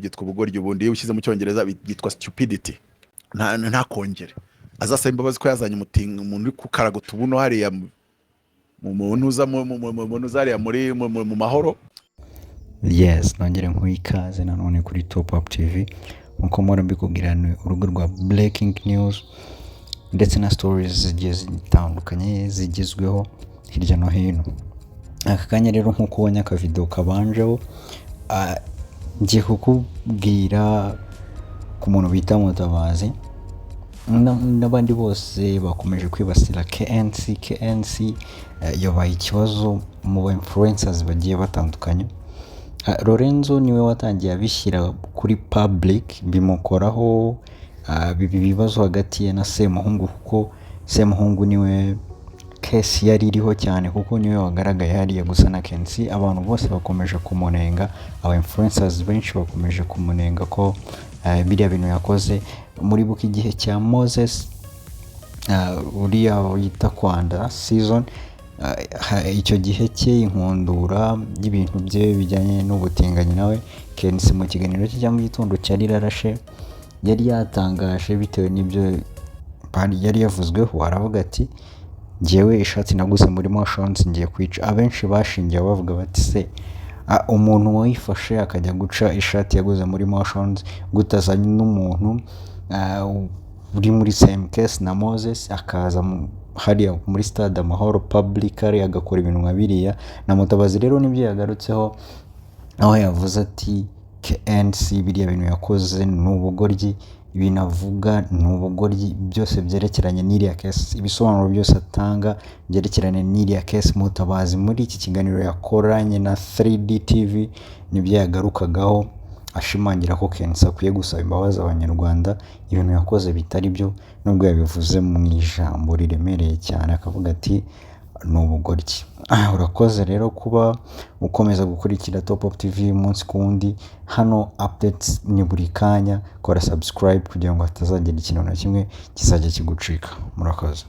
Byitwa ubugoryi. Ubundi iyo ushyize mu Cyongereza byitwa stupidity. Ntakongere azasaba imbabazi ko yazanye umutinga, umuntu uri gukaraga utubuno hariya mu muntu uza mu ntuza hariya muri mu Mahoro. Yes, nongere nkuhe ikaze nanone kuri Top Up TV. Nkuko mpora mbikubwira, ni urugo rwa breaking news ndetse na stories zigiye zitandukanye zigezweho hirya no hino. Aka kanya rero, nkuko ubonye akavidewo kabanjeho, ngiye kukubwira ku muntu bita Mutabazi n'abandi bose bakomeje kwibasira KNC. KNC yabaye ikibazo mu ba influencers bagiye batandukanye. Lorenzo niwe watangiye abishyira kuri public, bimukoraho, biba ibibazo hagati ye na Semuhungu, kuko Semuhungu niwe case yari iriho cyane, kuko niwe wagaragaye hariya gusa na KNC. Abantu bose bakomeje kumunenga, aba influencers benshi bakomeje kumunenga ko biriya bintu yakoze. Muribuka igihe cya Moses, uriya wita Kwanda season, icyo gihe cye, inkundura y'ibintu bye bijyanye n'ubutinganyi, nawe KNC mu kiganiro cye cya mu gitondo cyari Rarashe yari yatangaje bitewe n'ibyo yari yavuzweho, aravuga ati: "Njyewe ishati naguze muri Moshions ngiye kwica." Abenshi bashingiye bavuga bati: "Se umuntu wayifashe akajya guca ishati yaguze muri Moshions, gutazanye n'umuntu uri muri same case na Moses, akaza hariya muri Stade Amahoro publicly agakora ibintu nka biriya?" Na Mutabazi rero nibyo yagarutseho, aho yavuze ati: "KNC biriya bintu yakoze ni ubugoryi, ibintu avuga ni ubugoryi, byose byerekeranye n'iriya case, ibisobanuro byose atanga byerekeranye n'iriya case." Mutabazi muri iki kiganiro yakoranye na 3D TV nibyo yagarukagaho, ashimangira ko KNC akwiye gusaba imbabazi Abanyarwanda, ibintu yakoze bitari byo, nubwo yabivuze mu ijambo riremereye cyane akavuga ati: "Ni ubugoryi." Urakoze rero kuba ukomeza gukurikira Top Up TV umunsi ku wundi. Hano updates ni buri kanya. Kora subscribe kugira ngo hatazagira ikintu na kimwe kizajya kigucika. Murakoze.